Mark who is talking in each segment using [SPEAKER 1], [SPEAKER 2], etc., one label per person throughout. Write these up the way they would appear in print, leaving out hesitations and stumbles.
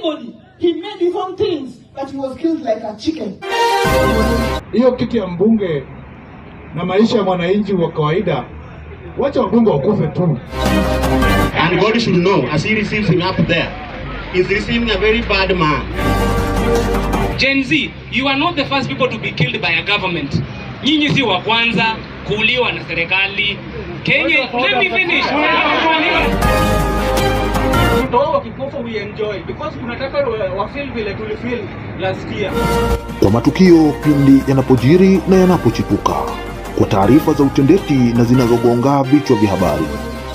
[SPEAKER 1] anybody. He made his own things, but he was killed like a chicken.
[SPEAKER 2] Hiyo kiti ya mbunge na maisha ya mwananchi wa kawaida, wacha wabunge wakufe tu.
[SPEAKER 3] And God should know, as he receives him up there, he's receiving a very bad man.
[SPEAKER 4] Gen Z, you are not the first people to be killed by a government. Nyinyi si wa kwanza kuuliwa na serikali. Kenya, let me finish.
[SPEAKER 5] Wakikufa we enjoy because tunataka wa feel vile tulifeel last year.
[SPEAKER 6] Kwa matukio pindi yanapojiri na yanapochipuka, kwa taarifa za utendeti na zinazogonga vichwa vya habari.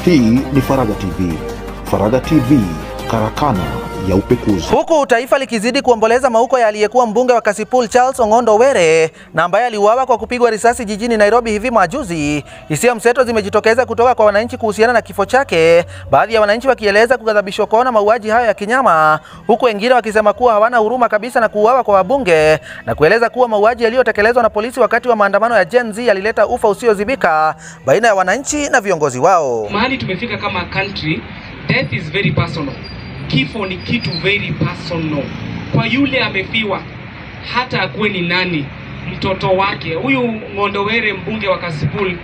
[SPEAKER 6] Hii ni Faragha TV. Faragha TV, karakana ya upekuzi.
[SPEAKER 7] Huku taifa likizidi kuomboleza mauko ya aliyekuwa mbunge wa Kasipul Charles Ong'ondo Were na ambaye aliuawa kwa kupigwa risasi jijini Nairobi hivi majuzi, hisia mseto zimejitokeza kutoka kwa wananchi kuhusiana na kifo chake, baadhi ya wananchi wakieleza kughadhabishwa kuona mauaji hayo ya kinyama, huku wengine wakisema kuwa hawana huruma kabisa na kuuawa kwa wabunge na kueleza kuwa mauaji yaliyotekelezwa na polisi wakati wa maandamano ya Gen Z yalileta ufa usiozibika baina ya wananchi na viongozi wao.
[SPEAKER 4] Mahali tumefika kama country, death is very personal. Kifo ni kitu very personal. Kwa yule amefiwa, hata akuwe ni nani, mtoto wake. Huyu Ong'ondo Were mbunge wa Kasipul,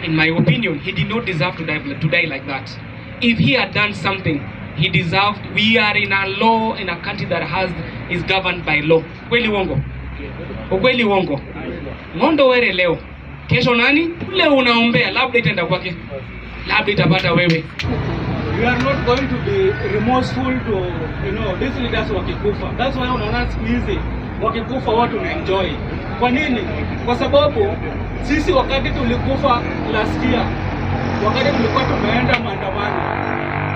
[SPEAKER 4] in my opinion, he did not deserve to die like that. If he had done something, he deserved. We are in a law, in a country that is governed by law. Kweli uongo? Ukweli uongo? Ong'ondo Were leo, kesho nani? Leo unaombea, labda itaenda kwake, labda itapata wewe.
[SPEAKER 5] We are not going to be remorseful to, you know, these leaders wakikufa. That's why unaona siku hizi wakikufa watu na enjoy. Kwa nini? Kwa sababu sisi wakati tulikufa last year, wakati tulikuwa tumeenda maandamano,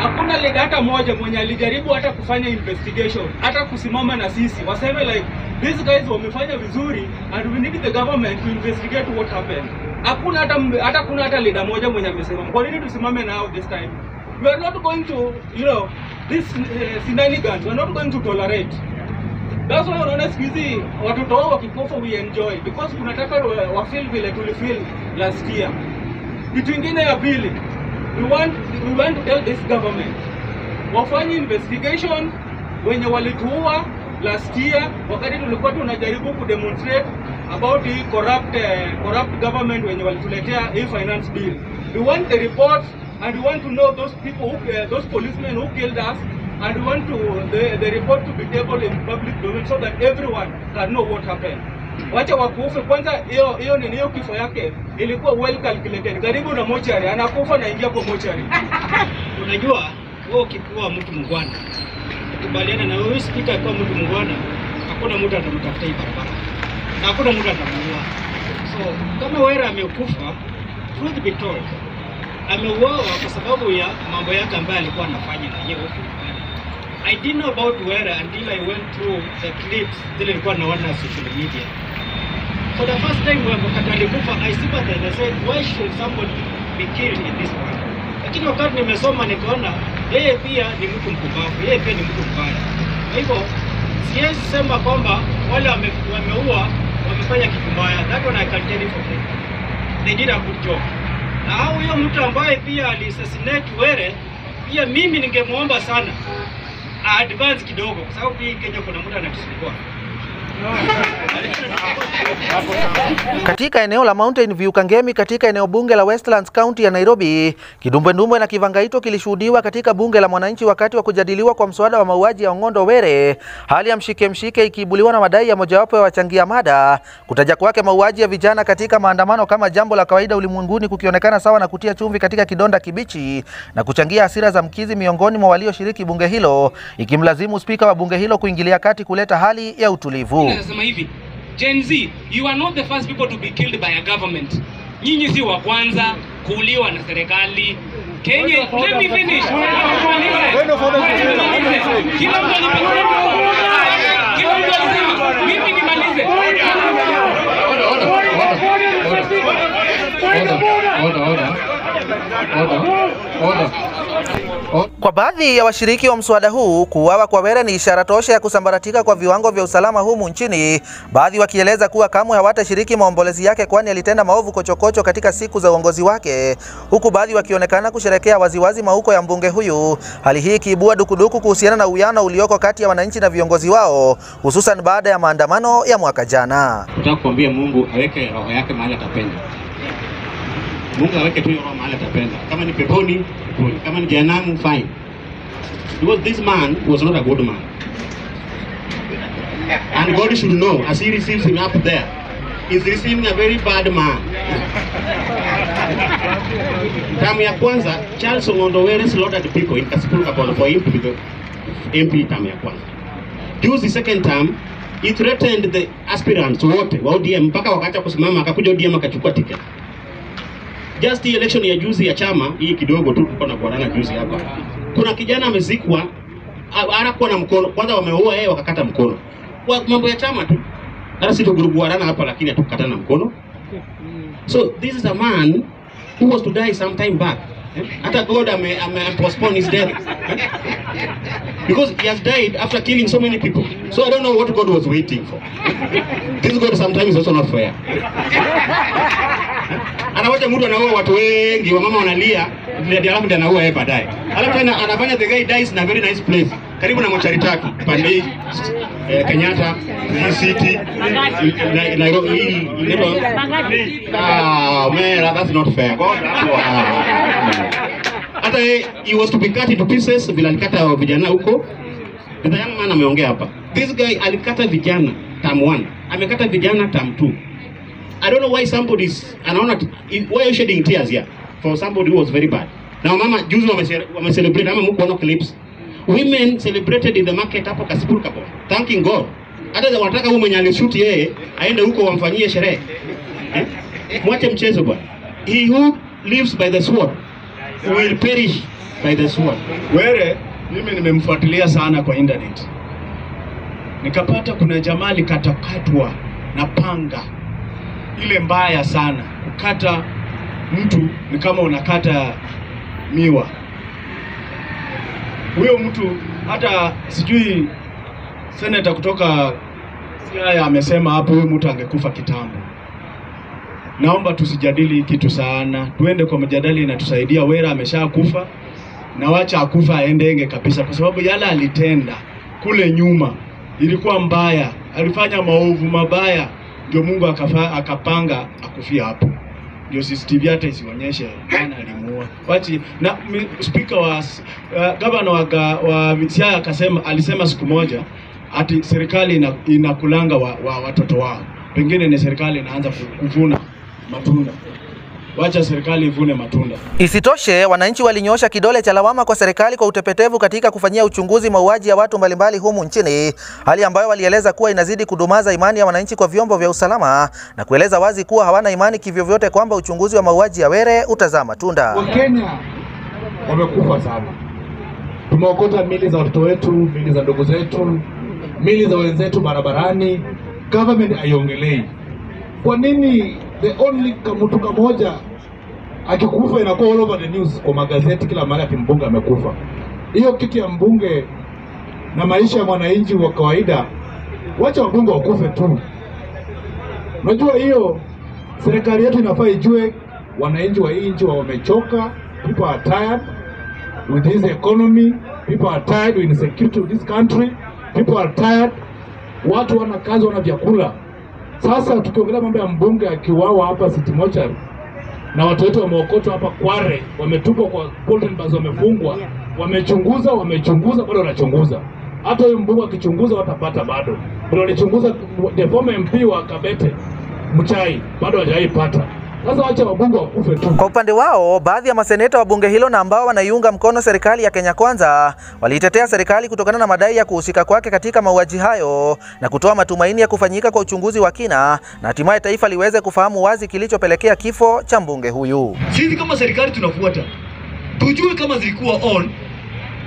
[SPEAKER 5] hakuna leader hata moja mwenye alijaribu hata kufanya investigation, hata kusimama na sisi waseme like these guys wamefanya vizuri and we need the government to investigate what happened. Hakuna hata kuna hata leader moja mwenye amesema. Kwa nini tusimame nao this time? We are not going to, you know, this shenanigans, we are not going to tolerate. That's why unaona siku hizi watoto wao wakikufa we enjoy because tunataka wa feel vile tulifeel last year. Kitu kingine ya pili, we want to tell this government wafanye investigation wenye walituua last year wakati tulikuwa tunajaribu kudemonstrate about the corrupt government wenye walituletea hii finance bill. We want the report and we want to know those people who, those policemen who killed us, and we want to the report to be tabled in public domain so that everyone can know what happened. Wacha wakufe kwanza. Hiyo nini, hiyo kifo yake ilikuwa well calculated. Karibu na mochari, anakufa na ingia kwa mochari.
[SPEAKER 8] Unajua wewe ukikuwa mtu mungwana, ukubaliana na wewe speaker kwa mtu mungwana, hakuna mtu atamtafuta hii barabara na hakuna mtu atamuua. So kama Were amekufa, truth be told, ameuawa kwa sababu ya mambo yake ambayo alikuwa anafanya mwenyewe huko nyumbani. I didn't know about Were until I went through the clips zile nilikuwa naona social media. For the first time when wakati alikufa, I sympathized. I said, why should somebody be killed in this manner? Lakini wakati nimesoma nikaona yeye pia ni mtu mpumbavu, yeye pia ni mtu mbaya. Kwa hivyo siwezi sema kwamba wale wameua wamefanya kitu mbaya. That one I can tell you for free. They did a good job. Na huyo mtu ambaye pia aliassassinate Were, pia mimi ningemuomba sana advance kidogo, kwa sababu pia Kenya kuna mtu anatusumbua.
[SPEAKER 7] Katika eneo la Mountain View Kangemi katika eneo bunge la Westlands County ya Nairobi, kidumbwendumbwe na kivangaito kilishuhudiwa katika bunge la mwananchi wakati wa kujadiliwa kwa mswada wa mauaji ya Ong'ondo Were, hali ya mshike mshike ikiibuliwa na madai ya mojawapo ya wachangia mada kutaja kwake mauaji ya vijana katika maandamano kama jambo la kawaida ulimwenguni kukionekana sawa na kutia chumvi katika kidonda kibichi na kuchangia hasira za mkizi miongoni mwa walioshiriki bunge hilo, ikimlazimu spika wa bunge hilo kuingilia kati kuleta hali ya utulivu.
[SPEAKER 4] Nasema hivi, Gen Z, you are not the first people to be killed by a government. Nyinyi si wa kwanza kuuliwa na serikali. Kenya, let me finish. Kila mtu alisema, mimi nimalize.
[SPEAKER 2] Order. Order. Order.
[SPEAKER 7] Kwa baadhi ya washiriki wa mswada huu, kuuawa kwa Were ni ishara tosha ya kusambaratika kwa viwango vya usalama humu nchini, baadhi wakieleza kuwa kamwe hawatashiriki maombolezi yake kwani alitenda maovu kochokocho katika siku za uongozi wake, huku baadhi wakionekana kusherekea waziwazi mauko ya mbunge huyu, hali hii ikiibua dukuduku kuhusiana na uwiano ulioko kati ya wananchi na viongozi wao, hususan baada ya maandamano ya mwaka jana.
[SPEAKER 3] Nataka kuambia Mungu aweke roho yake mahali atapenda. Mungu aweke tu roho mahali atapenda. Kama ni peponi, peponi. Kama ni jehanamu, fine. Because this man was not a good man. And God should know, as he receives him up there, he's receiving a very bad man. Term ya kwanza, Charles Ong'ondo Were slaughtered people in Kasipul Kabondo for him to be the MP term ya kwanza. Juzi second term, he threatened the aspirants wote wa ODM mpaka wakaacha kusimama, akakuja ODM akachukua ticket. Just hii election ya juzi ya chama hii kidogo tu tulikuwa na juzi hapa. Kuna kijana amezikwa hakuwa na mkono. Kwanza wameua yeye wakakata mkono. Kwa mambo ya chama tu. Hata sisi tuguruguarana hapa lakini hatukukatana mkono. So this is a man who was to die some time back. Hata God ame postpone his death. Because he has died after killing so many people. So I don't know what God was waiting for. This God sometimes is also not fair. Anawacha mtu anaua watu wengi, wamama wanalia, ndio alafu ndio anaua yeye baadaye. Alafu tena anafanya the guy dies in a very nice place. Karibu na mochari tatu, pande Kenyatta, City, Nairobi, ah man, that's not fair. God, hata he was to be cut into pieces vile alikata vijana huko. The young man ameongea hapa. This guy alikata vijana term 1, amekata vijana term 2. I don't know why somebody's anaona why are you shedding tears here for somebody who was very bad. Now mama juzi wame celebrate ama mko wana clips. Women celebrated in the market hapo Kasipul Kabondo, thanking God. Hata wanataka huyu mwenye alishoot yeye aende huko wamfanyie sherehe. Mwache mchezo bwana. He who lives by the sword will perish by the sword.
[SPEAKER 9] Were mimi nimemfuatilia sana kwa internet. Nikapata kuna jamaa alikatakatwa na panga ile mbaya sana. Kukata mtu ni kama unakata miwa. Huyo mtu hata sijui senator kutoka Siaya amesema hapo huyo mtu angekufa kitambo. Naomba tusijadili kitu sana. Tuende kwa mjadala inatusaidia. Were ameshakufa na wacha akufa aendenge kabisa, kwa sababu yale alitenda kule nyuma ilikuwa mbaya. Alifanya maovu mabaya, ndio Mungu akapanga akufia hapo. Ndio CCTV hata isionyeshe nani alimuua. Wachi na speaker wa governor wa Siaya akasema, alisema siku moja ati serikali inakulanga wa watoto wao. Pengine ni serikali inaanza kuvuna matunda. Wacha serikali ivune matunda.
[SPEAKER 7] Isitoshe, wananchi walinyosha kidole cha lawama kwa serikali kwa utepetevu katika kufanyia uchunguzi mauaji ya watu mbalimbali humu nchini, hali ambayo walieleza kuwa inazidi kudumaza imani ya wananchi kwa vyombo vya usalama na kueleza wazi kuwa hawana imani kivyovyote kwamba uchunguzi wa mauaji ya Were utazaa matunda.
[SPEAKER 2] Wakenya wamekufa sana. Tumeokota mili za watoto wetu, mili za ndugu zetu, mili za wenzetu barabarani. Government haiongelei. Kwa nini the only mtu mmoja akikufa inakuwa all over the news kwa magazeti kila mara ati mbunge amekufa? Hiyo kitu ya mbunge na maisha ya mwananchi wa kawaida, wacha wabunge wakufe tu. Unajua hiyo serikali yetu inafaa ijue wananchi wa hii nchi wamechoka. People are tired with this economy, people are tired with insecurity of this country, people are tired. Watu wana kazi, wana vyakula. Sasa tukiongelea mambo ya mbunge akiuawa hapa City Mochari na watu wetu wameokotwa hapa Kware, wametupwa kwa Golden Bus, wamefungwa, wamechunguza, bado wanachunguza. Hata huyu mbunge akichunguza watapata bado. Bado walichunguza the former MP wa Kabete Mchai, bado hawajaipata. Sasa wacha wabunge wakufe tu.
[SPEAKER 7] Kwa upande wao, baadhi ya maseneta wa bunge hilo na ambao wanaiunga mkono serikali ya Kenya Kwanza waliitetea serikali kutokana na madai ya kuhusika kwake katika mauaji hayo na kutoa matumaini ya kufanyika kwa uchunguzi wa kina na hatimaye taifa liweze kufahamu wazi kilichopelekea kifo cha mbunge huyu.
[SPEAKER 10] Sisi kama serikali tunafuata, tujue kama zilikuwa on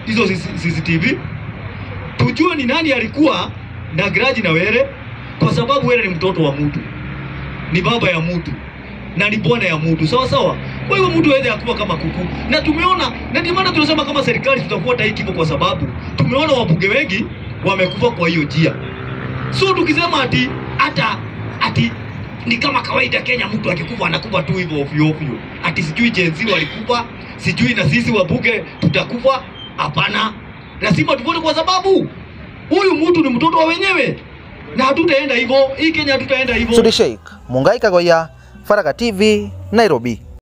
[SPEAKER 10] hizo CCTV, tujue ni nani alikuwa na grudge na Were, kwa sababu Were ni mtoto wa mtu, ni baba ya mtu. na ni bwana ya mtu, sawa sawa. Kwa hiyo mtu aweze akuwa kama kuku, na tumeona, na ndio maana tunasema kama serikali tutafuata hii kifo, kwa sababu tumeona wabunge wengi wamekufa kwa hiyo njia. So tukisema ati hata ati ni kama kawaida Kenya, mtu akikufa anakufa tu hivyo ovyo ovyo, ati sijui Gen Z walikufa, sijui na sisi wabunge tutakufa. Hapana, lazima tuvote, kwa sababu huyu mtu ni mtoto wa wenyewe, na hatutaenda hivyo. Hii Kenya hatutaenda hivyo.
[SPEAKER 7] Sudi Sheikh, Mungai Kagoya, Faragha TV, Nairobi.